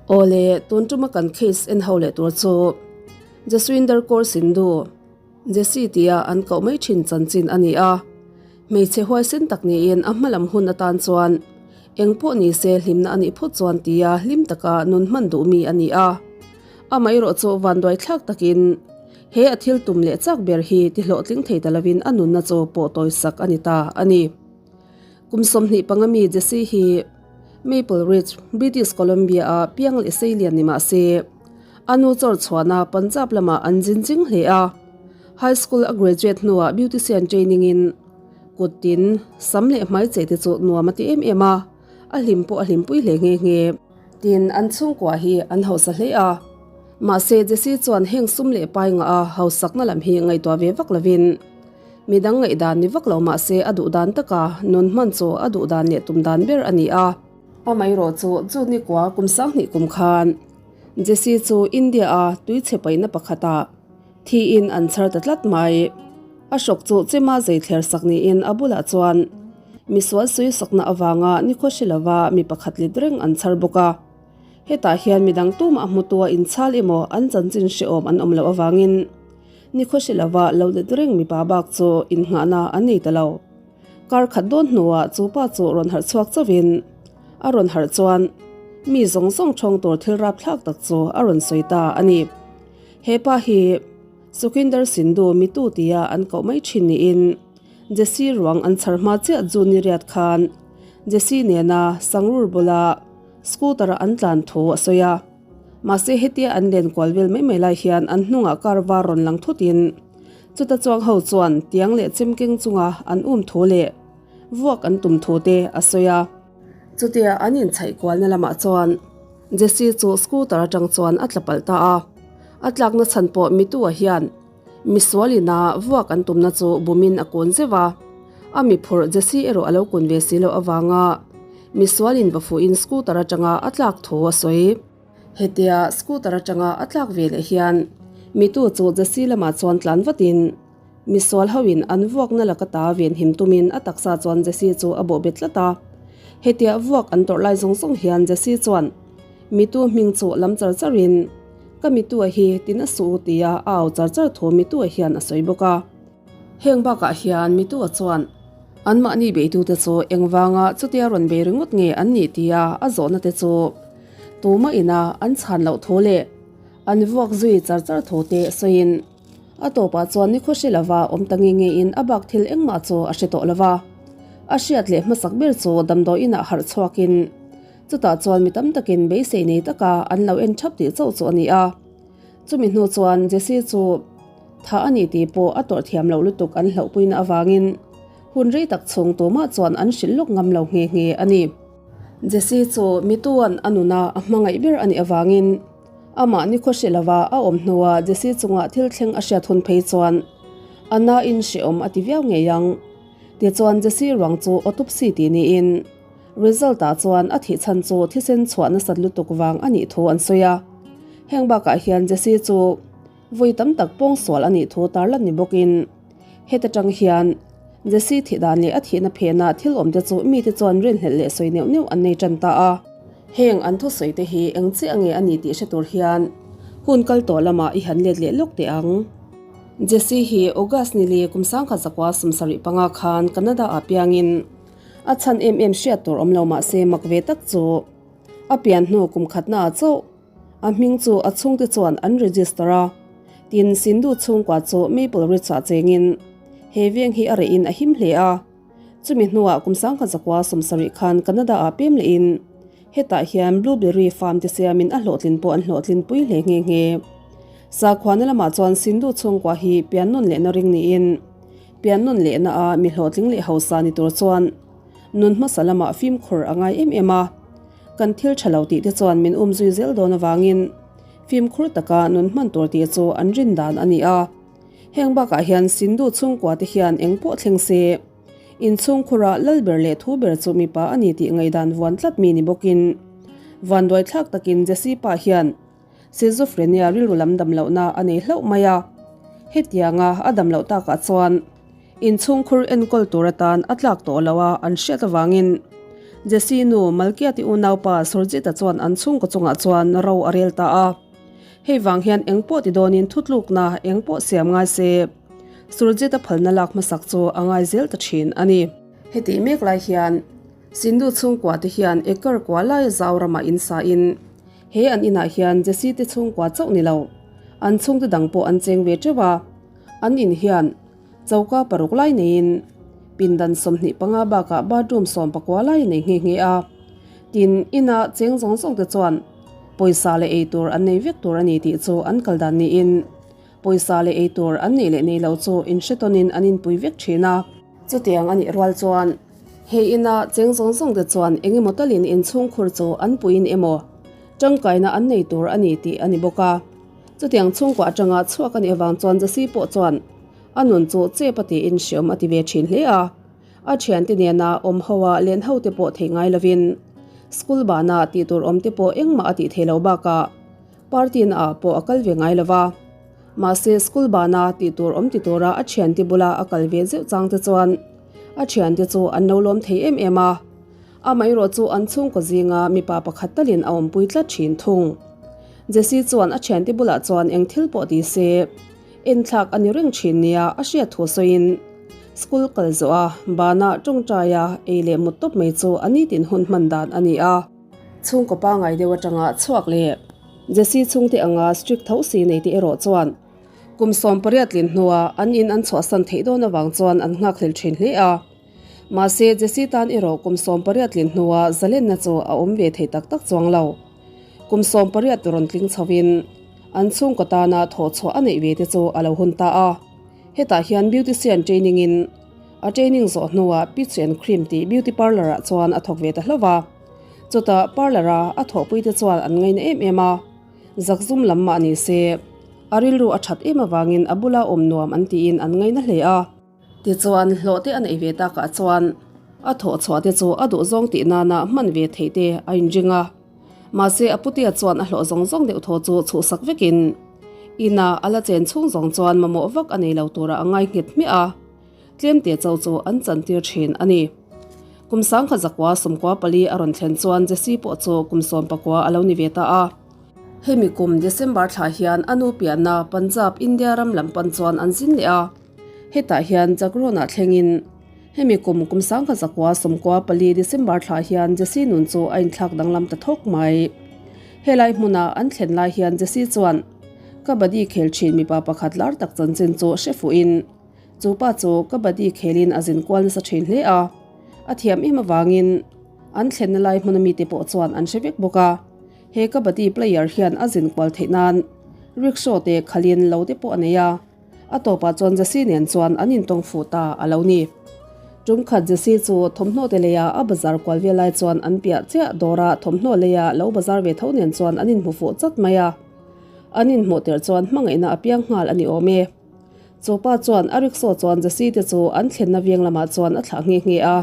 Awle, tun tuma kan case en ho leh tur chu Jaswinder Kaur Sindhu, Jessie tia an koh mai thin chanchin a ni a. Hmeichhe huaisen tak niin a hmalam hun atan chuan eng pawh ni se hlimna a nih phawt chuan tia hlim taka nun hman duh mi a ni a. Amaherawh chu vanduai thlak takin he a thil tum leh chak ber hi ti hlawhtling thei ta lovin a nunna chu pawh tawisak a ni ta a ni. Kum 25 mi Jessie hi Maple Ridge, British Columbia-a piang leh sei lian ni mah se, a nu chawr chhuahna Punjab lamah an zin ching hle a. High school a graduate hnuah beautician training-in kut tin, sam leh hmai chei te chu nuam a ti em em a, a hlim pawh a hlimpui hle nghe nghe. Tin, an chhungkua hi an hausa hle a. Mahse, Jessie chuan heng sum leh pai ngah a hausakna lam hi ngaihtuah ve vak lovin, midang ngaihdan ni vak lo mahse a duh dan taka nun hman chu a duh dan leh tum dan ber a ni a. Amaherawh chu June ni kua kum 2000 kum khan Jessie chu India-a tuichhe paihna pakhatah thiin an chhar ta tlat mai. A hrawk chu chema zei thler sak niin a bulah chuan misual sui sakna avanga nikhaw hre lova mi pakhat lit reng an chhar bawk a. Hetah hian midang tumah hmutua inchhal emaw an chanchin hrehawm an awm loh avangin nikhaw hre lova lo let reng mipa bak chu innghahna an nei ta lo. Kar khat dawn hnuah chu pa chu rawn harh chhuak chauhin a rawn harh chuan mi zawng zawng thawng tur thil rapthlak tak chu a rawn sawi ta a ni. He pa hi Sukhinder Sindhu mitu tia an koh mai thin niin Jesse ruang an chhar hma chiah chu ni riat khan Jesse nena Sangrur bula scooter a an tlan thu a sawi a. Mahse hetia an len kual vel mai mai lai hian an hnungah car var rawn lang thutin chuta chuang ho chuan tiang leh chem keng chunga an um thu leh vuak an tum thu te a sawi a. Chutia an inchhaih kualna lamah chuan Jesse chu scooter atang chuan a tla palh ta a, a tlakna chhan pawh mitu-a hian misual ina vuak an tumna chu bumin a kun zeuh a, a mi phurh Jesse erawh a lo kun ve si loh avanga misual in va fuhin scooter atanga a tlak thu a sawi. Hetia scooter atanga a tlak ve leh hian mitu chu Jesse lamah chuan tlan vatin Misual hoin an vuakna laka ta venhim tumin a taksa chuan Jesse chu a bawh bet tlat a. Hetia vuak an tawrh lai zawng zawng hian Jesse chuan Mitu hming chu lam char charin, Ka mitua hi tin a suh u tia a au char char thu mitua hian a sawi bawk a. Heng bakah hian mitua chuan anmahni beitute chu engvanga chutia rawn bei ringawt nge an nih tia a zawhna te chu tumah ina an chhan loh thu leh an vuak zui char char thu te sawiin, A tawpah chuan ni khaw hre lova awm ta nge nge in a bak thil engmah chu a hre tawh lova. A hriat leh hmasak ber chu damdawi inah harh chhuakin chutah chuan mi tam takin beisei nei taka an lo en thap tih chauh chu a ni a. Chumi hnu chuan Jesse chu thah a ni tih pawh a tawrh thiam loh lutuk an hlauhpuina avangin hun rei tak chhung tumah chuan an hrilh lawk ngam lo nghe nghe a ni. Jesse chu mituan a nuna a hmangaih ber a nih avangin Amah ni khaw hre lova a awm hnuah Jesse chungah thil thleng a hriat hun phei chuan a nain hrehawm a ti viau ngei ang. Tichuan Jesse ruang chu autopsy tih niin result ah chuan a thih chhan chu thisen chhuah nasat lutuk vang a nih thu an sawi a. Heng bakah hian Jesse chu vawi tam tak pawngsual a nih thu tarlan ni bawkin heta tang hian Jesse thih dan leh a thihna phenah thil awmte chu mite chuan rinhlelh leh sawi neuh neuh an nei tan ta a. Heng an thusawi te hi eng chiah nge a ni tih hre tur hian hun kal tawh lamah i han let leh lawk teh ang. Jesse hi August ni li kum 1975 khan Canada ah piangin a chhan em em hriat tur awm lo mah se mak ve tak chu a pian hnu kum khatna ah chauh a hming chu a chhungte chuan an register a. Tin, Sindhu chhungkua chu Maple Ridge ah chengin he veng hi a reh in a him hle a. Chumi hnuah kum 1970 khan Canada ah pem lehin hetah hian blueberry farm te siamin a hlawhtlin pawh an hlawhtlin pui hle nghe nghe. Sakhuana lamah chuan Sindhu chhungkua hi pian nawn lehna ring niin pian nawn lehna a mi hlawhtling leh hausa ni tur chuan nun hmasa lamah fimkhur a ngai em em a. Kan thil tha lo tih te chuan min um zui zel dawn avangin fimkhur taka nun hman tur tih chu an rin dan a ni a. Heng bakah hian Sindhu chhungkua te hian eng pawh thleng se, inchhungkhura lal ber leh thu ber chu mipa a ni tih ngaihdan vuan tlat mi ni bawkin vanduai thlak takin Jesse pa hian Schizophrenia rilru lam dam lohna a nei hlauh mai a. Hetianga a dam loh takah chuan inchhungkhur enkawl tur atan a tlak tawh lo a an hriat avangin. Jessie nu Malkiati unaupa Surjit-a chuan an chhungkaw chungah chuan ro a rel ta a. Hei vang hian eng pawh ti dawnin thutlukna eng pawh siam ngai se, Surjit-a phalna lak hmasak chu a ngai zel ta thin a ni. Hetih mek lai hian Sindhu chhungkua te hian acre kua laia zau ramah in sa in he an inah hian Jessie te chhungkua chauh ni lo, an chhungte dang pawh an cheng ve teuh a, an in hian Choka paruk lai neiin pindan 25 bakah bathroom 19 lai a nei nghe nghe a. Tin, ina cheng zawng zawng te chuan pawisa leh ei tur an nei vek tur a ni tih chu an kal dan niin pawisa leh ei tur an neih leh nei lo chu inhre tawnin an inpui vek thin a. Chutiang a nih rual chuan he ina cheng zawng zawng te chuan eng emaw talin inchhungkhur chu an puiin emaw tangkaina an nei tur a ni tih a ni bawk a. Chutiang chhungkua atanga chhuak a nih avang chuan Jesse pawh chuan a nun chu chep a tiin hreawm a ti ve thin hle a. A thiante nena awm ho a len ho te pawh thei ngai lovin school bana tih tur awm te pawh engmah a tih thei lo bakah party na ah pawh a kal ve ngai lova. Mahse school bana tih tur awm ti tura a thiante bula a kal ve zeuh chang te chuan a thiante chu an lo lawm thei em em a. Amaherawh chu an chhungkaw zinga mipa pakhat talin a awmpui tlat thin thung. Jesse chuan a thiante bulah chuan eng thil pawh ti se, enthlak a ni reng thin nia a hriat thu sawiin school kal zawh a, banah tawngtaia ei leh mut tawp mai chu a nitin hun hman dan a ni a. Chhungkaw pangai deuh atanga chhuak leh Jesse chhungte anga strict tho si nei te erawh chuan kum 18 tlin hnua an in an chhuahsan theih dawn avang chuan an nghakhlel thin hle a. Mahse, Jesse tan erawh kum 18 tlin hnua zalenna chu a awm ve thei tak tak chuang lo. Kum 18 rawn tling chhovin an chhungkaw tana thawhchhuah a neih ve te chu a lo hun ta a. Hetah hian beautician training in a training zawh hnuah Peach and Cream tih beauty parlour ah chuan a thawk ve ta hlauh va. Chutah parlour a a thawhpui te chuan an ngaina em em a, zakzum lam mah ni se a rilru a that em avangin a bula awm nuam an tiin an ngaina hle a. Tichuan, hlawh te a neih ve takah chuan a thawh chhuah te chu a duh zawng tih nana hman ve theih te a inring a. Mahse, a putea chuan a hlawh zawng zawng deuh thaw chu chhuhsak vekin ina a la chen chhung zawng chuan mamawh vak a nei lo turah a ngai nghet hmiah a, tlemte cho chu an chantir thin a ni. Kum 1994 a rawn thlen chuan Jesse pawh chu kum 19 a lo ni ve ta a. Hemi kum December thla hian a nu pianna Punjab, India ram lam pan chuan an zin leh a. Hetah hian Jagrawn-ah thlengin hemi kum kum 1994 December thlah hian Jesse nun chu a inthlak danglam ta thawk mai. Helai hmuna an thlen lai hian Jesse chuan Kabaddi khel thin mipa pakhat lar tak chanchin chu hre fuhin chu pa chu Kabaddi khelin a zin kual nasa thin hle a, a thiam em avangin an thlenna lai hmuna mite pawh chuan an hre vek bawk a. He Kabaddi player hian a zin kual theih nan rickshaw te khalin lo te pawh a nei a. A tawpah chuan Jesse nen chuan an intawng fuh ta a lo ni. Tum khat Jesse chu thawmhnaw te leia a bazar kual vel lai chuan an piah chiah dawra thawmhnaw leia lo bazar ve tho nen chuan an inhmu fuh chat mai a. An inhmuh tirh chuan hmangaihna a piang nghal a ni awm e. Chu pa chuan a rickshaw chuan Jesse te chu an thlenna veng lamah chuan a thlah nghe nghe a.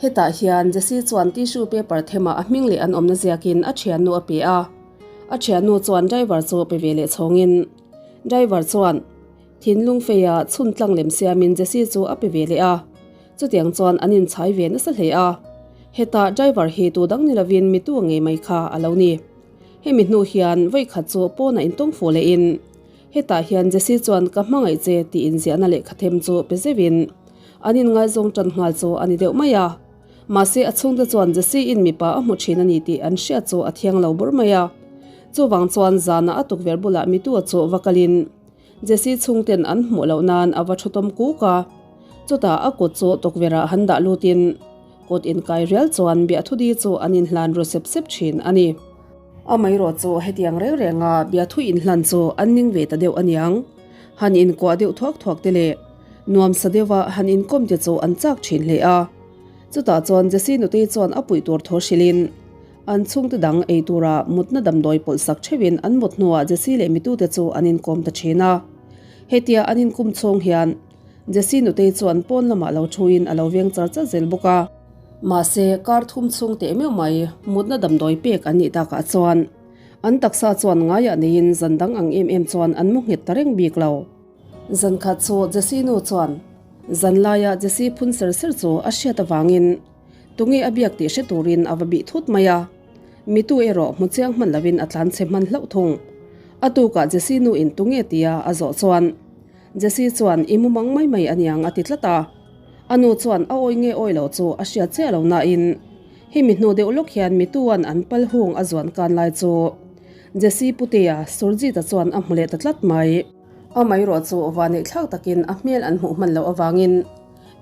Hetah hian Jesse chuan tissue paper themah a hming leh an awmna ziakin a thiannu a pe a. A thiannu chuan driver chu pe ve leh chhawngin. Driver chuan thinlung feia chhun tlang lem siamin Jesse chu a pe ve leh a, chutiang chuan an inchhai ve nasa hle a. Hetah driver hi tu dang ni lovin mi tu ngei mai kha a lo ni. Hemi hnu hian vawi khat chu pawnah intawng fuh lehin hetah hian Jesse chuan ka hmangaih che tih inziahna lehkha them chu pe zeuhin an inngaizawng tan nghal chu a ni deuh mai a. Mahse a chhungte chuan Jesse in mipa a hmu thin a ni tih an hriat chu a thiang lo bur mai a. Chuvang chuan zanah a tukverh bulah mitu chu va kalin Jesse chhungten an hmuh loh nan a va thu tawm kuk a. Chutah a kut chu tukverhah han dah lutin kut inkai rial chuan biahthu di chu an inhlan ru sep sep thin a ni. Amaherawh chu hetiang reng renga biahthu inhlan chu an ning ve ta deuh aniang. Han inkuah deuh thuak thuak te leh nuamsa deuha han inkawm te chu an chak thin hle a. Chutah chuan Jesse nutei chuan a puih tur thaw hrilhin an chhungte dang ei tura mutna damdawi pawlh sak theuhin an mut hnuah Jesse leh mitute chu an inkawm ta thin a. Hetia an inkum chhung hian Jesse nutei chuan pawn lamah lo thuin a lo veng char char zel bawk a. Mahse, kar thum chhung teh meuh mai mutna damdawi pek an nih takah chuan an taksa chuan ngaiah neiin zan dang ang em em chuan an mu nghet ta reng bik lo. Zan khat chu Jesse nu chuan zan laia Jesse phun ser ser chu a hriat avangin. Tunge a biak tih hre turin a va bih thut mai a. Mitu erawh hmu chiang hman lovin a tlan chhe hman hlauh thung. A tukah Jessie nu in tunge tia a zawh chuan Jessie chuan i mumang mai mai aniang a ti tlat a. A nu chuan a awi nge awi lo chu a hriat chiah lo nain hemi hnu deuh lawk hian mituan an pal hung a zuan kan lai chu Jessie putea Surjit-a chuan a hmu leh ta tlat mai. Amaherawh chu vanneih thlak takin a hmel an hmuh hman loh avangin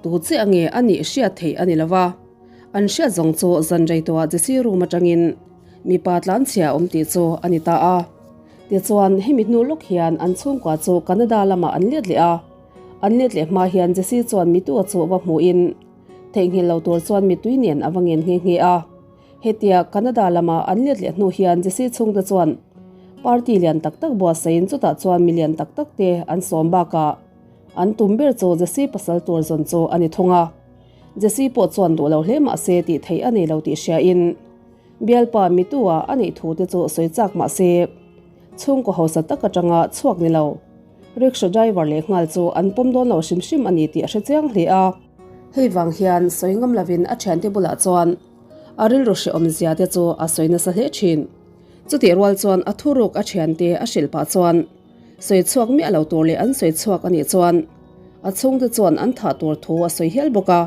tu chiah nge a nih hriat theih a ni lo va. An hriat zawng chu zan rei tawhah Jessie room atangin mipa tlanchhia a awm tih chu a ni ta a. Tichuan hemi hnu lawk hian an chhungkua chu Canada lamah an let leh a. An let leh hma hian Jessie chuan mitua chu va hmuhin theihnghilh lo tur chuan mitui nen a va ngen nghe nghe a. Hetia Canada lama an let leh hnu hian Jessie chhungte chuan party lian tak tak buatsaihin chutah chuan mi lian tak tak te an sawm bakah an tum ber chu Jessie pasal tur zawn chu a ni thung a. Jessie pawh chuan duh lo hle mah se tih theih a nei lo tih hriain bialpa mitua a neih thu te chu sawi chak mah se chhungkaw hausa tak atanga chhuak ni lo. Rickshaw driver leh nghal chu an pawm dawn lo hrim hrim a ni tih a hre chiang hle a. Hei vang hian sawi ngam lovin a thiante bulah chuan a rilru hrehawm zia te chu a sawi nasa hle thin. Chutih rual chuan a thuruk a thiante a hrilh pah chuan sawi chhuak miah lo tur leh an sawi chhuak a nih chuan a chhungte chuan an thah tur thu a sawi hial bawk a.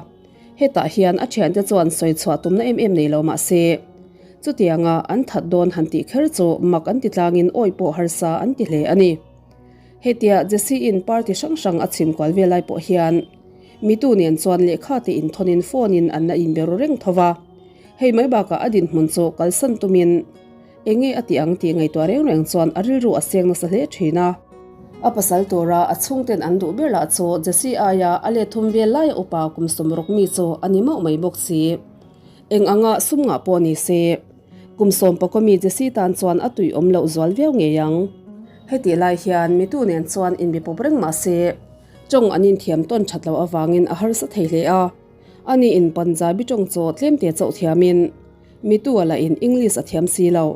Hetah hian a thiante chuan sawi chhuah tumna em em nei lo mah se chutianga an that dawn han tih kher chu mak an ti tlangin awi pawh harsa an ti hle a ni. Hetia Jesse-in party hrang hrang a chhim kual vel lai pawh hian mitu nen chuan lehkha te inthawnin phone-in an la inbe ru reng tho va. Hei mai bakah a dinhmun chu kalsan tumin enge a tih ang tih ngaihtuah reng reng chuan a rilru a seng nasa hle thin a. A pasal tura a chhungten an duh ber lah chu Jesse aia a let thum vel laia upa kum sawmruk mi chu a ni mauh mai bawk si. Eng anga sum ngah pawh ni se, kum sawmpakaw mi Jesse tan chuan a tui awm loh zual viau ngei ang. Hetih lai hian mitu nen chuan inbe pawp reng mah se, tawng an inthiam tawn that loh avangin a harsa thei hle a. Ani in Punjabi tawng chaw tlemte chauh thiamin mitu a lahin English a thiam si lo.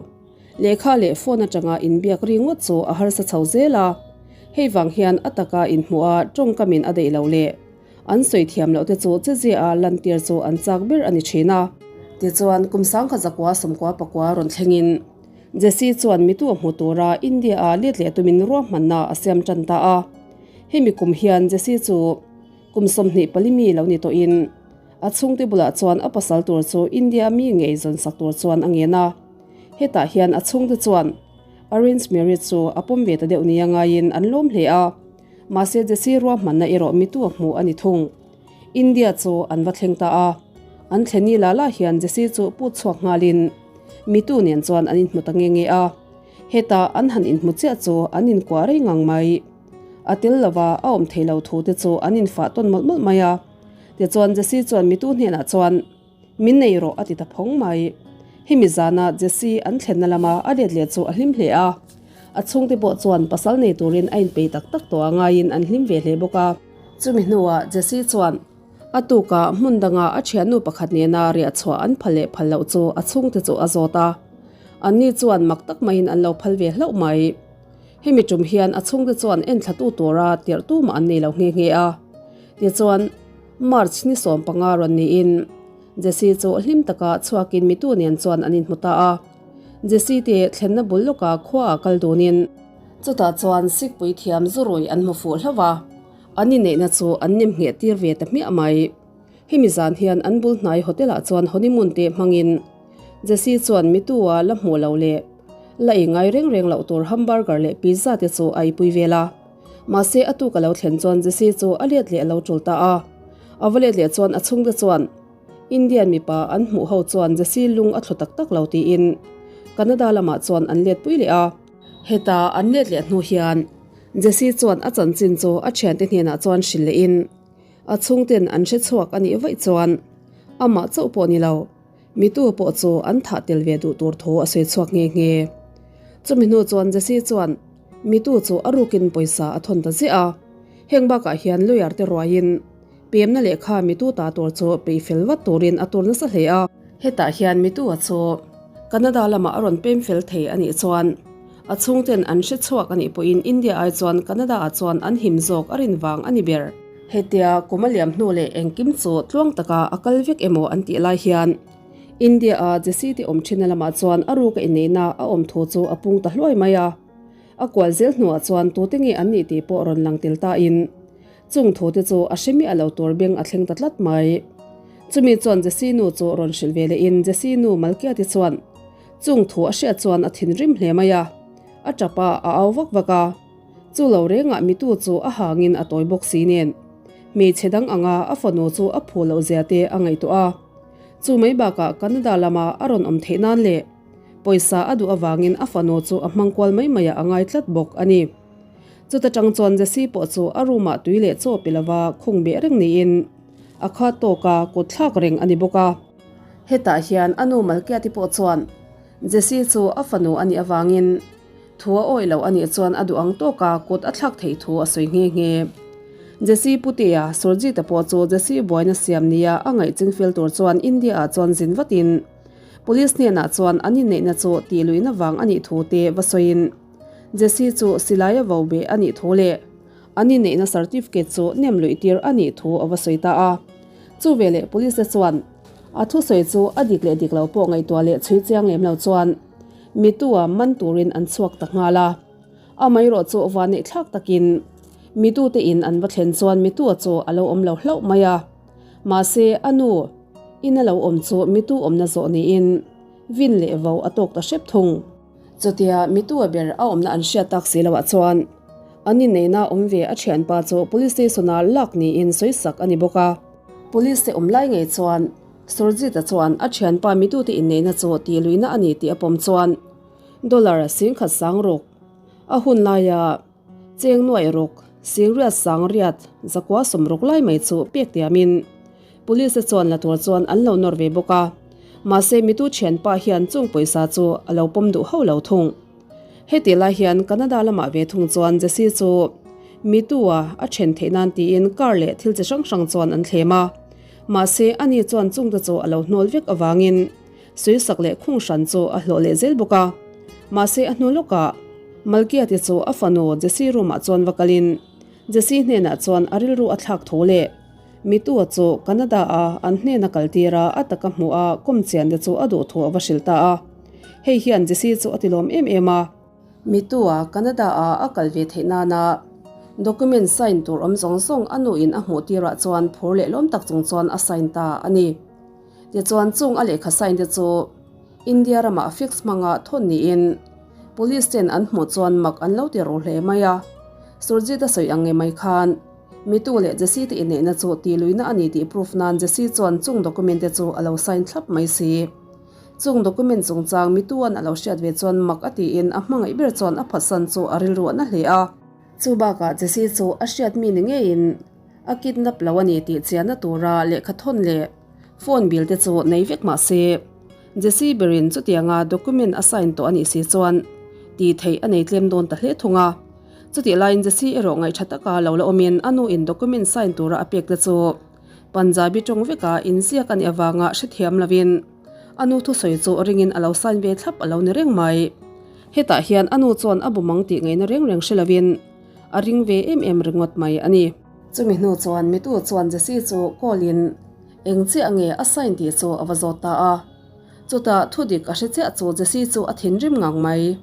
Lehkha leh phone atanga inbiak ri ngawt chu a harsa chho zel a. Hei vang hian a taka inhmuh a tawngkamin a deih loh leh an sawi thiam loh te chu chezia a lantir chu an chak ber a ni thin a. Tichuan kum sangkhat zakua sawmkua pakua rawn thlengin Jesse chuan mitu a hmu tura India-a let leh tumin ruahmanna a siam tan ta a. Hemi kum hian Jesse chu kum 24 mi lo ni tawhin a chhungte bulah chuan a pasal tur chu India mi ngei zawn sak tur chuan a ngen a. Hetah hian a chhungte chuan arrange marriage chu a pawm ve ta deuh nia ngaiin an lawm hle a. Mahse Jesse ruahmanna erawh mitu a hmu a ni thung. India chu an va thleng ta a, an thleni la la hian Jesse chu put chhuak nghalin mitu nen chuan an inhmu ta nge nge a. Heta an han inhmu chiah chu an inkuah rei ngang mai. A tel lova a awm thei lo thu te chu an infah tawn mawlh mawlh mai a. Tichuan Jesse chuan mitu hnenah chuan Min nei rawh a ti ta phawng mai. Hemi zana Jesse an thlenna lama a let leh chu a hlim hle a. A chhungte pawh chuan pasal nei turin a inpei tak tak tawh a ngaiin an hlim ve hle bawk a. Chumi hnuah Jesse chuan a tukah hmun danga a thiannu pakhat nena riah chhuah an phal leh phal loh chu a chhungte chu a zawt a. Anni chuan mak tak maiin an lo phal ve hlauh mai. Hemi tum hian a chhungte chuan enthlatu tura tirh tumah an nei lo nghe nghe a. Tichuan, March ni 15 rawn niin Jesse chu hlim taka chhuakin mitu nen chuan an inhmu ta a. Jesse te thlenna bul lawka khuaah kal dunin chutah chuan Sikpui thiam zurui an hmu fuh hlauh a, an inneihna chu an nem ngheh tir ve ta hmiah mai. Hemi zan hian an bul hnai hotel ah chuan honeymoon te hmangin Jesse chuan mitu-a la hmuh loh leh la ei ngai reng reng loh tur hamburger leh pizza te chu a eipui vel a. Mahse a tuk a lo thlen chuan Jesse chu a let leh a lo tul ta a. A va let leh chuan a chhungte chuan Indian mipa an hmuh ho chuan Jesse lung a thlu tak tak lo tiin Canada lamah chuan an let pui leh a. Heta an let leh hnu hian Jesse chuan a chanchin chu a thiante hnenah chuan hrilh lehin a chhungten an hre chhuak a nih vaih chuan amah chauh pawh ni lo mitu pawh chu an thah tel ve duh tur thu a sawi chhuak nghe nghe. Chumi hnu chuan Jesse chuan mitu chu a rukin pawisa a thawn ta ziah a, heng bakah hian lawyer te ruaiin pemna lehkha mitu ta tur chu peih fel vat turin a tur nasa hle a. Hetah hian mitu a chu Canada lamah a rawn pem fel thei a nih chuan a chhungten an hre chhuak a nih pawhin India ai chuan Canada ah chuan an him zawk a rin vang a ni ber. Hetia kum a liam hnu leh engkim chu tluang taka a kal vek emaw an tih lai hian India-a Jesse te awm thinna lamah chuan a ruka inneihna a awm thu chu a pung ta hluai mai a. A kual zel hnuah chuan tute nge an nih tih pawh rawn lang tel tain chung thu te chu a hre miah lo tur beng a thleng ta tlat mai. Chumi chuan Jesse nu chu rawn hrilh ve lehin Jesse nu Malkiati chuan chung thu a hriat chuan a thinrim hle mai a, a tap a, a au vak vak a. Chu lo rengah mitu chu a hangin a tawi bawk si nen hmeichhe dang anga a fanu chu a phu loh zia te a ngaihtuah a. Chu mai bakah Canada lama a rawn awm theih nan leh pawisa a duh avangin a fanu chu a hmang kual mai maiah a ngai tlat bawk a ni. Chuta tang chuan Jesse pawh chu a room ah tui leh chaw pe lova khung beh reng niin a khat tawk a kut thlak reng a ni bawk a. Hetah hian a nu Malkiati pawh chuan Jesse chu a fanu a nih avangin Thu a awih loh a nih chuan a duh ang tawk a, kut a thlak theih thu a sawi nghe nghe. Jesse Putea, Surjit-a pawh chu Jesse buaina siam nia a ngaih chingfel tur chuan India-ah chuan zin vatin Police hnenah chuan an inneihna chu tih luihna vang a nih thu te va sawiin Jesse chu silai a vo beh a nih thu leh an inneihna certificate chu nem luih tir a nih thu a va sawi ta a. Chu veleh Police te chuan a thusawi chu a dik leh dik lo pawh ngaihtuah leh chhui chiang lem lo chuan Mitu-a man turin an chhuak ta nghal a. Amaherawh chu vanneih thlak takin Mitu-te in an va thlen chuan Mitu-a chu a lo awm lo hlauh mai a. Mahse, a nu in a lo awm chu Mitu awmna zawh niin vin leh vo a tawk ta hrep thung. Chutia Mitu-a ber a awmna an hriat tak si loah chuan an inneihna awm ve a thianpa chu Police Station-ah lak niin sawisak a ni bawk a. Police te awm lai ngei chuan Surjit-a chuan a thianpa mitute inneihna chu tih luihna a ni tih a pawm chuan dollar 10,000 sang ruk a hun laia cheng nuaih ruk singriat sang riat zakua sawm ruk lai mai chu pek tiamin police te chuan la tur chuan an lo nawr ve bawk a. Mahse mitu thianpa hian chung pawisa chu a lo pawm duh hauh lo thung. Heti lai hian Canada lamah ve thung chuan Jesse chu mitu-a a then theih nan tiin car leh thil chi hrang hrang chuan an thlem a. Mahse, ani chuan chungte chu a lo hnawl vek avangin suisak leh khung hran chu a hlawh leh zel bawk a. Mahse, a hnu lawkah Malkiati chu a fanu Jesse room-ah chuan va kalin Jesse hnenah chuan a rilru a thlak tho leh. Mitua chu Canada-a an hnena kaltir a, a taka hmuh a, kawm chiante chu a duh thu a va hrilh ta a. Hei hian Jesse chu a tilawm em em a. Mitua Canada-a a kal ve theih nana document sign tur awm zawng zawng a nuin a hmuh tirah chuan phur leh lawm tak chung chuan a sign ta a ni. Tichuan chung a lehkha sign te chu India ramah fix hmanga thawn niin Police ten an hmuh chuan mak an lo ti ru hle mai a. Surjit a sawi ang nge mai khan Mitu leh Jesse te inneihna chu tih luihna a ni tih proof nan Jesse chuan chung document te chu a lo sign thlap mai si. Chung document chungchang Mituan a lo hriat ve chuan mak a tiin a hmangaih ber chuan a phatsan chu a rilru a na hle a. Chu bakah Jesse chu a hriat mi ni ngeiin a kidnap lo a ni tih chianna tura lehkha thawn leh phone bill te chu nei vek mah se Jesse berin chutianga document a sign tawh a nih si chuan tih theih a nei tlem dawn ta hle thung a. Chutih laiin Jesse erawh ngaihṭha taka lo la awmin a nuin document sign tura a pek te chu Punjabi tawng veka inziak a nih avanga hrethiam lovin a nu thusawi chu ringin a lo sign ve thlap a lo ni reng mai. Hetah hian a nu chuan a bumang tih ngaihna reng reng hre lovin a ring ve em em ringawt mai a ni. Chumi hnu chuan mitu chuan Jesse chu call in eng chiah nge a sign tih chu a va zawt ta a. Chutah thudik a hre chiah chu Jesse chu a thinrim ngang mai.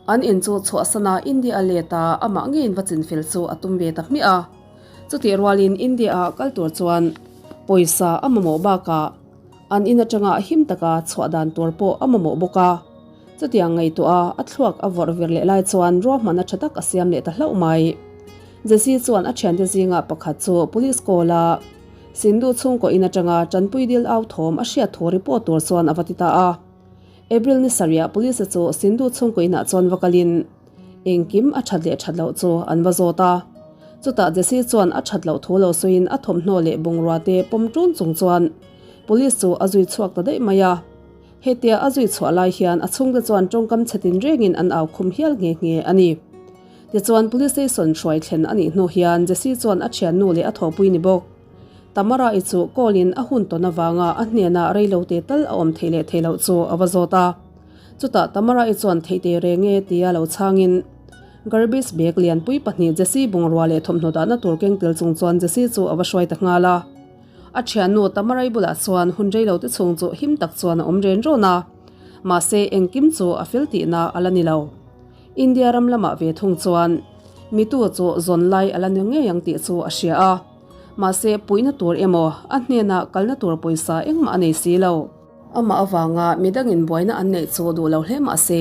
An in chu chhuahsana India a let a, amah ngeiin va chinfel chu a tum ve ta hmiah a. Chutih rualin India-ah kal tur chuan pawisa a mamawh bakah an in atanga him taka chhuah dan tur pawh a mamawh bawk a. Chutiang ngaihtuah a a thluak a vawrh vir leh lai chuan ruahmanna tha tak a siam leh ta hlauh mai. Jesse chuan a thiante zingah pakhat chu police call a Sindhu chhungkaw in atanga tanpui dil au thawm a hriat thu report tur chuan a va ti ta a. April ni sarih police chu Sindhu chhungkaw inah chuan va kalin Engkim a that leh that loh chu an va zawt a. Chutah Jesse chuan a that loh thu lo sawiin a thawmhnaw leh bungrua te pawm ṭun chung chuan Police chu a zui chhuak ta daih mai a. Hetia a zui chhuah lai hian a chhungte chuan tawngkam chhe tin rengin an au khum hial nghe nghe a ni. Tichuan Police Station hruai thlen a nih hnu hian Jesse chuan a thiannu leh a thawhpui ni bawk. Tamara-i chu call in a hun tawn avanga a hnenah reilote tal a awm theih leh theih loh chu a va zawt a. Chutah Tamara-i chuan theih teh reng e tia lo chhangin. Garbage bag lianpui pahnih Jessie bungrua leh thawmhnaw dahna tur keng tel chung chuan Jessie chu a va hruai ta nghal a. A thiannu Tamarai bulah chuan hun rei lo te chhung chu him tak chuan a awm ren rawn a. Mahse engkim chu a fel tihna a la ni lo. India ram lamah ve thung chuan mitu chu zawn lai a la ni ngei ang tih chu a hria a. Mahse puihna tur emaw a hnenah kalna tur pawisa engmah a nei si lo. Amah avanga midangin buaina an neih chu duh lo hle mah se,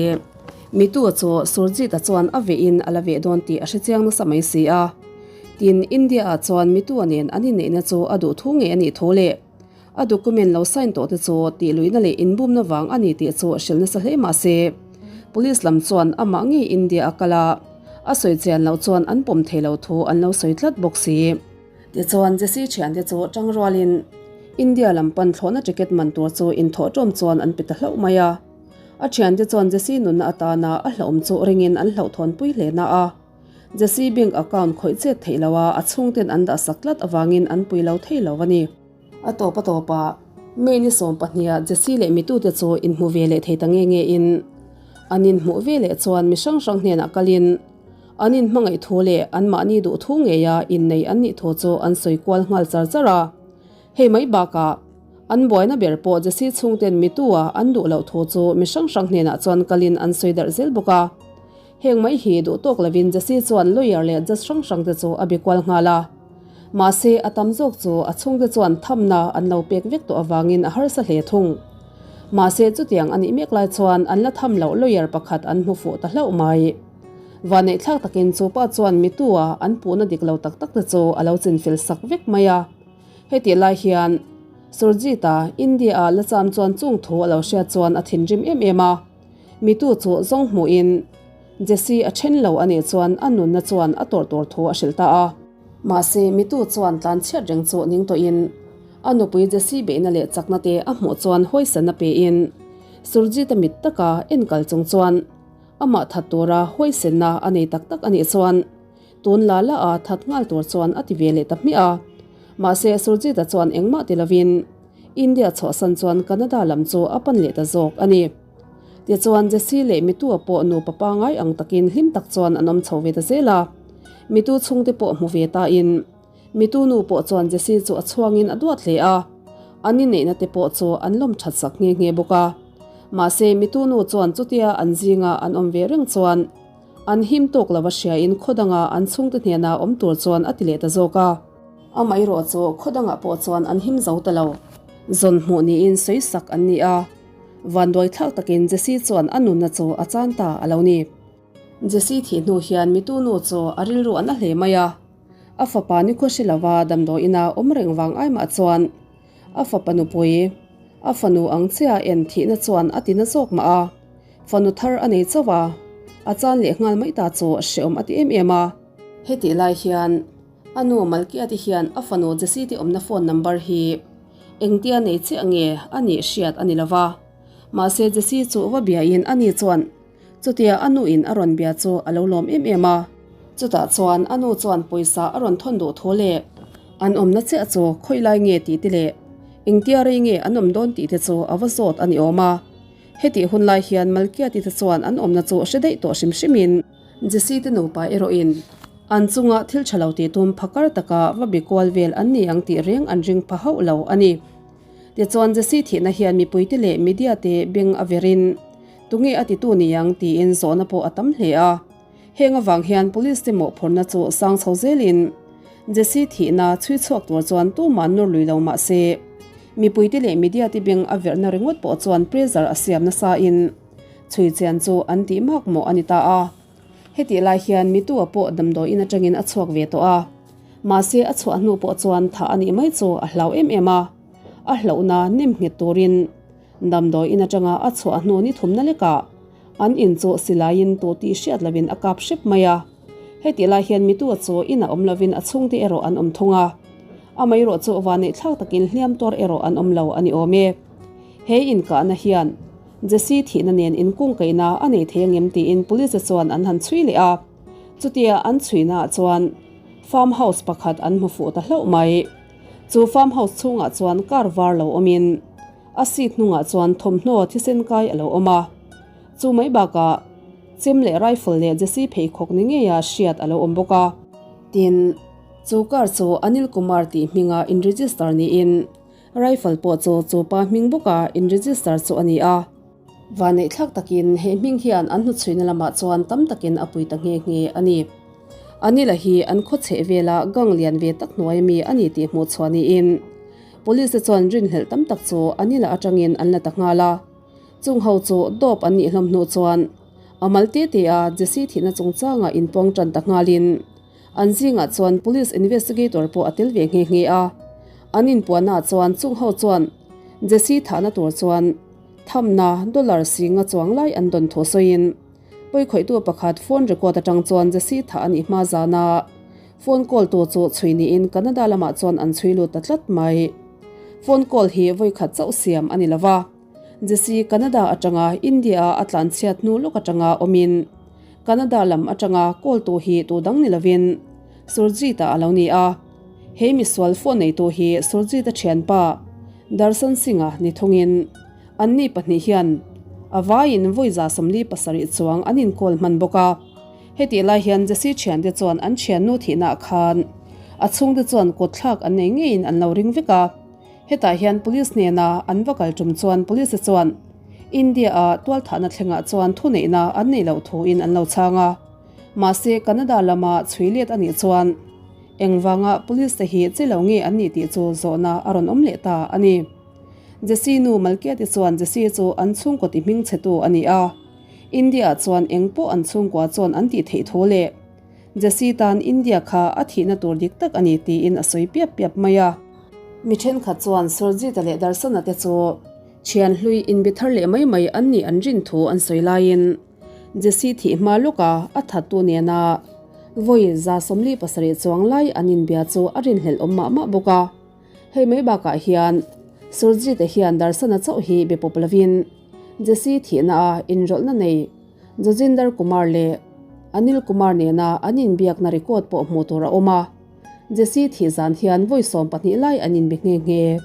mitu chu Surjit-a chuan a vehin a la veh dawn tih a hrechiang nasa mai si a. Tin, India-ah chuan mitu-a nen an inneihna chu a duh thu ngei a nih thu leh a document lo sign tawh te chu tihluihna leh inbumna vang a ni tih chu hrilh nasa hle mah se, Police lam chuan amah ngei India-a kal a, a sawi chian loh chuan an pawm thei lo thu an lo sawi tlat bawk si. Tichuan, Jesse thiante chu tang rualin India lam pan thlawhna ticket man tur chu inthawh tawm chuan an pe ta hlauh mai a. A thiante chuan Jesse nunna atana a hlauhawm chu ringin an hlauhthawnpui hle na a. Jesse bank account khawih chet theih loha a chhungten an dahsak tlat avangin an pui lo thei lo a ni. A tawp a tawpah, May ni 12 ah Jesse leh mitute chu inhmu ve leh thei ta nge nge in an inhmuh ve leh chuan mi hrang hrang hnenah kalin An inhmangaih thu leh anmahni duh thu ngeia innei an nih thu chu an sawi kual nghal char char a. Hei mai bakah, an buaina ber pawh Jesse chhungten mitu-a an duh loh thu chu mi hrang hrang hnenah chuan kalin an sawi darh zel bawk a. Heng mai hi duh tawk lovin Jesse chuan lawyer leh judge hrang hrangte chu a be kual nghal a. Mahse, a tam zawk chu a chhungte chuan thamna an lo pek vek tawh avangin a harsa hle thung. Mahse, chutiang a nih mek lai chuan an la tham loh lawyer pakhat an hmu fuh ta hlauh mai. Vaneihthlak takin chu pa chuan mitu-a an puhna dik lo tak tak te chu a lo chinfel sak vek mai a. Hetih lai hian Surjit-a India-a la cham chuan chung thu a lo hriat chuan a thinrim em em a. Mitu chu zawng hmuhin Jesse a then lo a nih chuan a nunna chuan a tawrh tur thu a hrilh ta a. Mahse mitu chuan tlan chhiat reng chu ning tawhin a nupui Jesse beihna leh chakna te a hmuh chuan hawisanna pein Surjit-a mit taka enkal chung chuan Amah that tura huaisenna a nei tak tak a nih chuan tun la la a that nghal tur chuan a ti ve leh ta hmiah a. Mahse Surjit-a chuan engmah ti lovin India chhuahsan chuan Canada lam chu a pan leh ta zawk a ni. Tichuan Jesse leh Mitu-a pawh nupa pangai ang takin hlim tak chuan an awm chho ve ta zel a. Mitu chhungte pawh hmu ve tain Mitu nu pawh chuan Jesse chu a chhuangin a duat hle a, an inneihna te pawh chu an lawm that sak nghe nghe bawk a. Mahse, mitu nu chuan chutia an zinga an awm ve reng chuan an him tawk lova hriain khaw danga an chhungte hnena awm tur chuan a ti leh ta zawk a. Amaherawh chu khaw dangah pawh chuan an him zo ta lo. Zawn hmuh niin sawi sak an ni a, vanduai thlak takin Jesse chuan a nunna chu a chan ta a lo ni. Jesse thih hnu hian mitu nu chu a rilru a na hle mai a. A fapa ni khaw hre lova damdawiina awm reng vang ai mah chuan a fapa nupui, a fanu ang chiah en thihna chuan a tina zawk mah a, fanu thar a nei chauh a, a chan leh nghal mai ta chu hreawm a ti em em a. Hetih lai hian a nu Malkiati hian a fanu Jessy te awmna phone number hi engtia nei chiah nge a nih hriat a ni lova, mahse Jessy chu va biain ani chuan Chutia a nu in a rawn bia chu a lo lawm em em a. Chutah chuan a nu chuan pawisa a rawn thawn duh thu leh an awmna chiah chu khawi lai nge tih te leh engtia rei nge an awm dawn tih te chu a va zawt a ni awm a. Hetih hun lai hian Malkiati te chuan an awmna chu hre daih tawh hrim hrim in Jesse te nupa erawh in an chunga thil tha lo tih tum phakar taka va bi kual vel an ni ang tih reng an ring pha hauh lo a ni. Tichuan Jesse thihna hian mipuite leh media te beng a verin Tunge a titu niang tiin zawhna pawh a tam hle a. Heng avang hian police te mawhphurhna chu sang chho zelin Jesse thihna chhui chhuak tur chuan tumah nawr lui lo mah se, mipuite leh media te beng a verhna ringawt pawh chuan pressure a siam nasa in chhui chian chu an tih mak mawh a ni ta a. Hetih lai hian mitu-a pawh damdawiin atangin a chhuak ve tawh a, mahse a chhuah hnu pawh chuan thah a nih mai chu a hlau em em a, a hlauhna nem nghet turin Damdawiin atanga a chhuah hnu ni thumna lekah an in chu silaiin tu tih hriat lovin a kap hrep mai a. Hetih lai hian mitu chu inah awm lovin a chhungte erawh an awm thung a. Amaherawh chu vaneih thlak takin hliam tuar erawh an awm lo a ni awm e. He inkahna hian Jesse thihna nen inkungkaihna a nei thei angem tiin police chuan an han chhui leh a. Chutia an chhuinaah chuan farm house pakhat an hmu fuh ta hlauh mai. Chu farm house chhungah chuan car var lo awmin A seat hnungah chuan thawmhnaw thisen kai a lo awm a, chu mai bakah Chem leh rifle leh Jessy pheikhawk ni ngeia hriat a lo awm bawk a. Tin, chu car chu Anil Kumar tih hminga in-register niin rifle pawh chu chu pa hming bawka in-register chu a ni a. Vanneihthlak takin he hming hian an hnuchhuina lamah chuan tam takin a pui ta nghe nghe a ni. Anila hi an khaw chheh vela gang lian ve tak hnuai ami a ni tih hmuh chhuah niin Police te chuan rinhlelh tam tak chu Anila atangin an la ta nghal a. Chung ho chu dawp an nih hlawm hnu chuan a mal te te a Jessy thihna chungchangah inpuang tan ta nghalin an zingah chuan Police Investigator pawh a tel ve nghe nghe a. An inpuannaah chuan chung ho chuan Jessy thahna tur chuan thamna dollar singa chuang lai an dawn thu sawiin pawikhawihtu pakhat phone record atang chuan Jessy thah a nih hma zana phone call tu chu chhui niin Canada lamah chuan an chhui lut ta tlat mai. Phone call hi vawikhat chauh siam a ni lova. Jessy Canada atanga India a a tlanchhiat hnu lawk atanga awmin Canada lam atanga call tu hi tu dang ni lovin Surjit-a a lo ni a. He misual phone neitu hi Surjit-a thianpa Darshan Singh-a ni thungin anni pahnih hian a vaiin vawi 47 chuang an inkawl hman bawk a. Hetih lai hian Jessy thiante chuan an thiannu thihnaah khan a chhungte chuan kawtthlak an nei ngeiin an lo ring vek a. Hetah hian Police hnena an va kal tum chuan Police te chuan India a tualthahna thlengah chuan thuneihna an neih loh thuin an lo chhang a. Mahse Canada lama chhui let a nih chuan engvanga Police te hi che lo nge an nih tih chu zawhna a rawn awm leh ta a ni. Jessy nu Malkiati chuan Jessy chu an chhungkaw ti hming chhetu a ni a. India ah chuan engpawh an chhungkua chuan an tih theih thu leh Jessy tan India kha a thihna tur dik tak a ni tiin a sawi piap piap mai a. Mi thenkhat chuan Surjit-a leh Darsana te chu thian hlui inbe thar leh mai mai an nih an rin thu an sawi laiin Jessy thih hma lawka a thattu nena vawi 47 chuang lai an inbia chu a rinhlelh awm mah mah bawk a. Hei mai bakah hian Surjit-a hian Darsana chauh hi be pawp lovin Jessy thihna a inrawlhna nei Jojinder Kumar leh Anil Kumar nena an inbiakna record pawh hmuh tur a awm a. Jessy thih zan hian vawi 12 lai an inbe nghe nghe.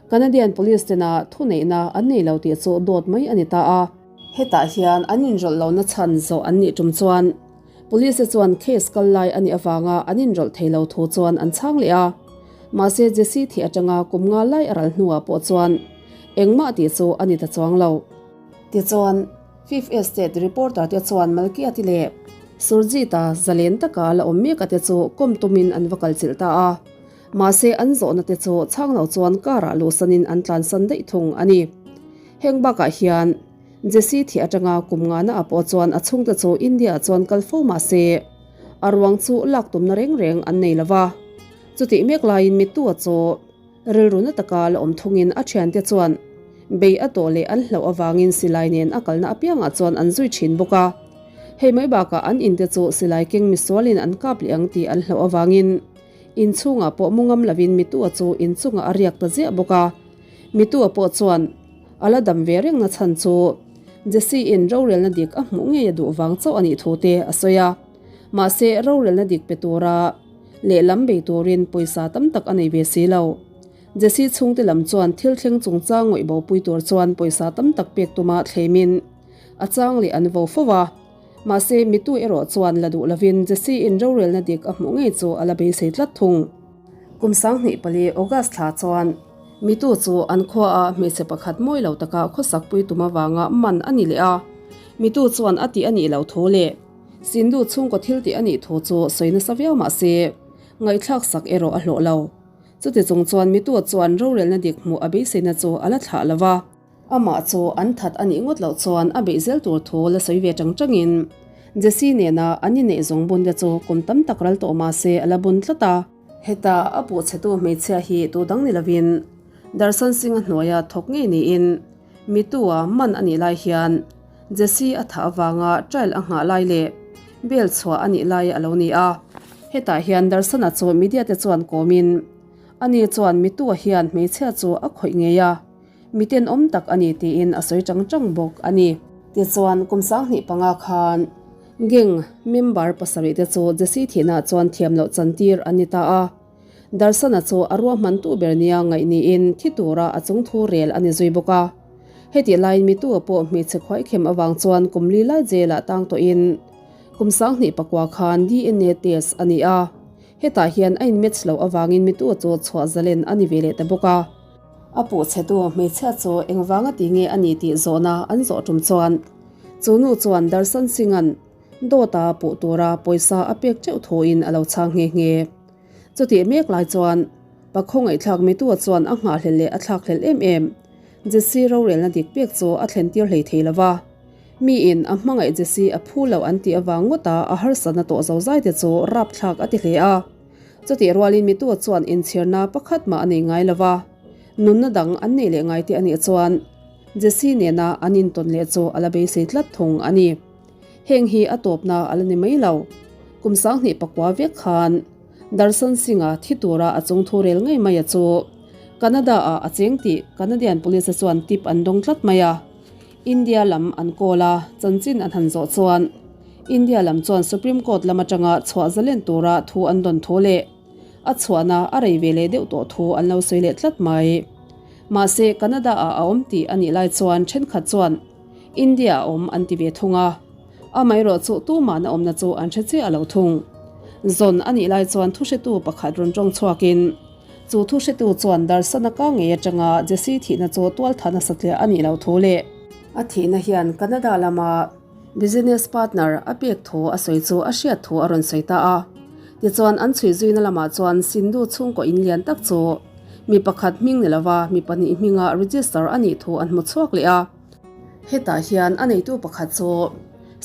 Canadian Police tena thuneihna an nei lo tih chu dawt mai a ni ta a. Hetah hian an inrawlh lohna chhan zawh an nih tum chuan Police te chuan case kal lai a nih avanga an inrawlh thei lo thu chuan an chhang leh a. Mahse Jessy thih atanga kum nga lai a ral hnuah pawh chuan engmah tih chu a ni ta chuang lo. Tichuan. Fifth Estate reporter te chuan Malkiati leh Surjit-a zalen taka la awm mek a te chu kawm tumin an va kal chilh ta a. Mahse an zawhna te chu chhang lo chuan car ah luhsanin an tlansan daih thung a ni. Heng bakah hian Jessy thih atanga kum ngana ah pawh chuan a chhungte chu India ah chuan kal fo mahse a ruang chu lak tumna reng reng an nei lova. Chutih mek laiin Mittu-a chu Rilru na taka la awm thungin a thiante chuan bei a tawh leh an hlauh avangin silai nen a kalna apiangah chuan an zui thin bawk a. Hei mai bakah an inte chu silai keng misualin an kap leh ang tih an hlauh avangin inchhungah pawh mu ngam lovin Mitua chu inchungah a riak ta ziah bawk a. Mitua pawh chuan a la dam ve reng na chhan chu Jesse-in rorelna dik a hmuh ngei a duh vang chauh a nih thu te a sawi a. Mahse rorelna dik pe tura Lehlam bei turin pawisa tam tak a nei ve si lo. Jesse chhungte lam chuan thil thleng chungchang ngawih bopui tur chuan pawisa tam tak pek tuma thleimin a chang leh an vo fo a. Mahse, mitu erawh chuan la duh lovin Jesse in rorelna dik a hmuh ngei chu a la beisei tlat thung. Kum 24 August thla chuan mitu chu an khuaah hmeichhe pakhat mawi lo taka khawsak pui tum avanga man a ni leh a. Mitu chuan a tih a nih loh thu leh Sindhu chhungkaw thil tih a nih thu chu sawi nasa viau mah se, ngaihthlak sak erawh a hlawh lo. Chuti chung chuan mitu chuan rorelna dik hmuh a beiseina chu a la thlah lo va. Amah chu an that a nih ngawt loh chuan a beih zel tur thu la sawi ve tang tangin Jesse nena an inneih zawng bun te chu kum tam tak ral tawh mah se a la bun tlat a. Heta a puhchhetu hmeichhia hi tu dang ni lovin Darshan Singh-a hnuaia thawk ngei niin mitu-a man a nih lai hian Jesse a thah avanga trial a nghah lai leh bail chhuah a nih lai a lo ni a. Hetah hian Darsana chu media te chuan kawmin ani chuan mitua hian hmeichhia chu a khawih ngei a, mi tenawm tak a ni tiin a sawi chang chang bawk a ni. Tichuan kum 25 khan gang member pasarih te chu Jesse thihna chuan thiam loh chantir an ni ta a. Darsana chu a ruahmantu ber nia ngaih niin thi tura a chungthu rel a ni zui bawk a. Hetih laiin mitu pawh hmeichhe khuaikhem avang chuan kum li lai jail-ah tang tawhin kum 2009 khan DNA test a ni a. Hetah hian a in-match loh avangin mitu chu chhuah zalen a ni ve leh ta bawk a. A puhchhetu hmeichhia chu engvanga ti nge a ni tih zawhna an zawh tum chuan chu nu chuan Darshan Singh-a'n dawta puh tura pawisa a pek teuh thuin a lo chhang nghe nghe. Chutih mek lai chuan Pakhaw ngaihthlak mitua chuan a nghahhlelh leh a thlakhlelh em em. Jesse rorelna dik pek chu a thlen tir hlei thei lo va. Miin a hmangaih Jesse a phu lo an tih avang ngawta a harsatna tawh zozai te chu rapthlak a ti hle a. Chutih rualin mitua chuan inchhirna pakhat mah a nei ngai lo va. Nunna dang an nei leh ngai te a nih chuan Jesse nena an intawn leh chu a la beisei tlat thung a ni. Heng hi a tawpna a la ni mai lo. Kum 2009 vek khan Darshan Singh-a thi tura a chung thu rel ngei mai a chu Canada-ah a cheng tih Canadian Police-a chuan tip an dawng tlat mai a. India lam an kawl a, chanchin an han zawh chuan India lam chuan Supreme Court lam atanga chhuah zalen tura thu an dawn thu leh a chhuahna a rei ve leh deuh tawh thu an lo sawi leh tlat mai. Mahse, Canada-ah a awm tih a nih lai chuan thenkhat chuan India a awm an ti ve thung a, amaherawh chu tumahna awmna chu an hre chiah lo thung. Zawn a nih lai chuan thuhretu pakhat rawn tawng chhuakin, chu thuhretu chuan Darsana ka ngei atanga Jesse thihna chu tualtha nasa tliah a nih loh thu leh, a thihna hian Canada lama business partner a pek thu a sawi chu a hriat thu a rawn sawi ta a. Tichuan an chhui zuina lamah chuan Sindhu chhungkaw in lian tak chu mi pakhat hming ni lova mi pahnih hminga register a nih thu an hmu chhuak leh a. Hetah hian a neitu pakhat chu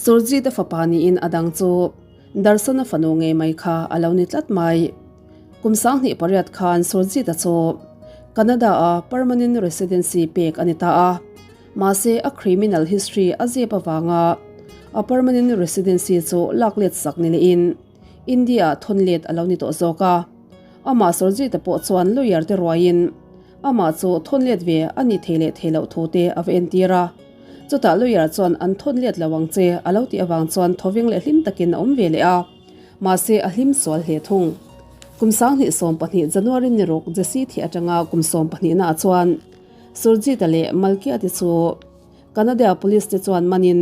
Surjit-a fapa niin a dang chu Darsana fanu ngei mai kha a lo ni tlat mai. Kum 2008 khan Surjit-a chu Canada-a permanent residency pek a ni ta a, mahse a criminal history a zep avanga a permanent residency chu lak let sak ni lehin India-ah thawn let a lo ni tawh zawk a. Amah Surjit-a pawh chuan lawyer te ruaiin Amah chu thawn let ve a nih thei leh thei loh thu te a va entir a. Chutah lawyer chuan an thawn let lo ang che a lo tih avang chuan thawveng leh hlim takin a awm ve leh a. Mahse a hlim sual hle thung. Kum 2012 January ni ruk Jesse thih atanga kum 12 naah chuan Surjit-a leh Malkia te chu Canada Police te chuan manin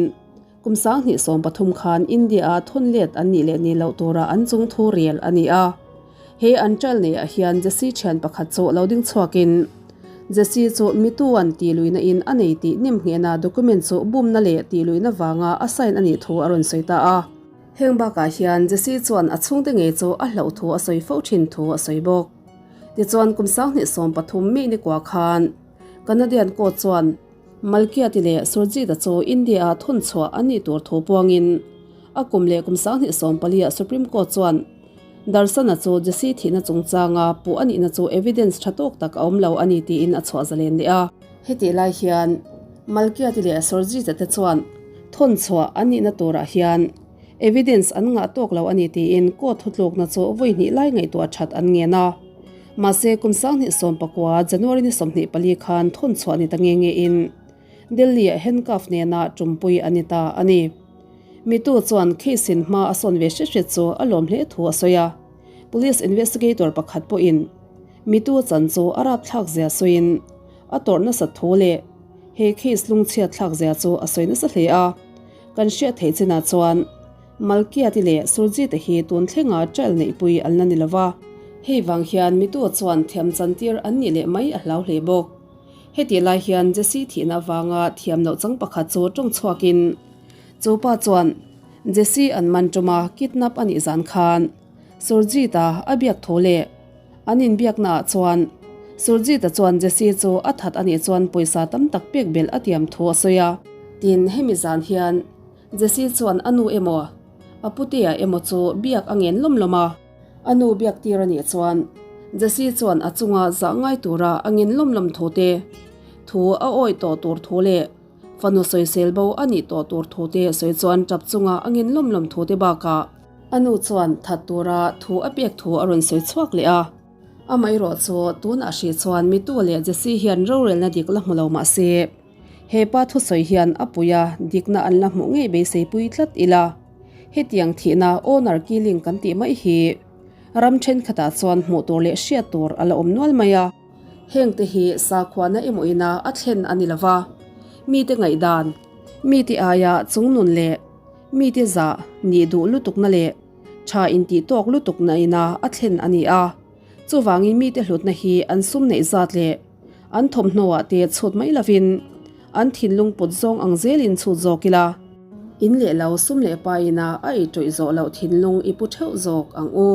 kum 2013 khan India-a thawn let an nih leh nih loh tura an chung thu rel a ni a. He an trial nei ah hian Jesse thian pakhat chu lo ding chhuakin Jesse chu mituan tih luihna in a nei tih nem nghehna document chu bumna leh tih luihna vanga a sign a nih thu a rawn sawi ta a. Heng bakah hian Jesse chuan a chhungte ngei chu a hlauh thu a sawi fo thin thu a sawi bawk. Tichuan kum 2013 May ni kua khan Canadian court chuan Malkiati leh Surjit-a chu India-a thawn chhuah an nih tur thu puangin a kum leh kum 2014 ah Supreme Court chuan Darsana chu Jesse thihna chungchanga puh a nihna chu evidence tha tawk tak a awm lo a ni tiin a chhuah zalen leh a. Hetih lai hian Malkiati leh Surjit-a te chuan thawn chhuah an nihna turah hian evidence an ngah tawk lo a ni tiin court thutlukna chu vawi hnih lai ngaihtuah that an ngen a. Mahse kum 2019 January ni 24 khan thawn chhuah ni ta nge nge in Delhi-ah handcuff nena tumpui a ni ta a ni. Mitu chuan case in hma a sawn ve hret hret chu a lawm hle thu a sawi a. Police investigator pakhat pawhin Mitu chan chu a rapthlak zia sawiin a tawrh nasat thu leh he case lungchhiat thlak zia chu a sawi nasa hle a. Kan hriat theih chinah chuan Malkiati leh Surjit-a hi tun thlenga trial neihpui an la ni lova. Hei vang hian Mitu chuan thiam chantir an nih leh mai a hlau hle bawk. Hetih lai hian Jesse thihna avanga thiam loh chang pakhat chu tawng chhuakin chu pa chuan Jesse an man tuma kidnap a nih zan khan Surjit-a a biak thu leh an inbiaknaah chuan Surjit-a chuan Jesse chu a that a nih chuan pawisa tam tak pek belh a tiam thu a sawi a. Tin, hemi zan hian Jesse chuan a nu emaw a putea emaw chu biak a ngen lawm lawm a. A nu biak tir a nih chuan Jesse chuan a chunga zah ngai tura a ngin lawm lawm thu te, thu a awih tawh tur thu leh fanu sawisel bo a nih tawh tur thu te sawi chuan tap chunga a ngin lawm lawm thu te bakah a nu chuan that tura thu a pek thu a rawn sawi chhuak leh a. Amaherawh chu tunah hrih chuan mitu leh Jesse hian rorelna dik la hmu lo mah se, he pa thusawi hian a pui a, dikna an la hmuh ngei beiseipui tlat ila. Hetiang thihna owner killing kan tih mai hi ram thenkhatah chuan hmuh tur leh hriat tur a la awm nual mai a. Hengte hi sakhuana emaw ina a thlen a ni lova. Mite ngaihdan, mite aia chungnun leh mite zah nih duh lutukna leh tha intih tawk lutukna ina a thlen a ni a. Chuvangin mite hlutna hi an sum neih zat leh an thawmhnaw ah te chhut mai lovin an thinlung put zawng ang zelin chhut zawk ila. In leh lo sum leh pa ina a ei tawih zawh loh thinlung i pu theuh zawk ang u.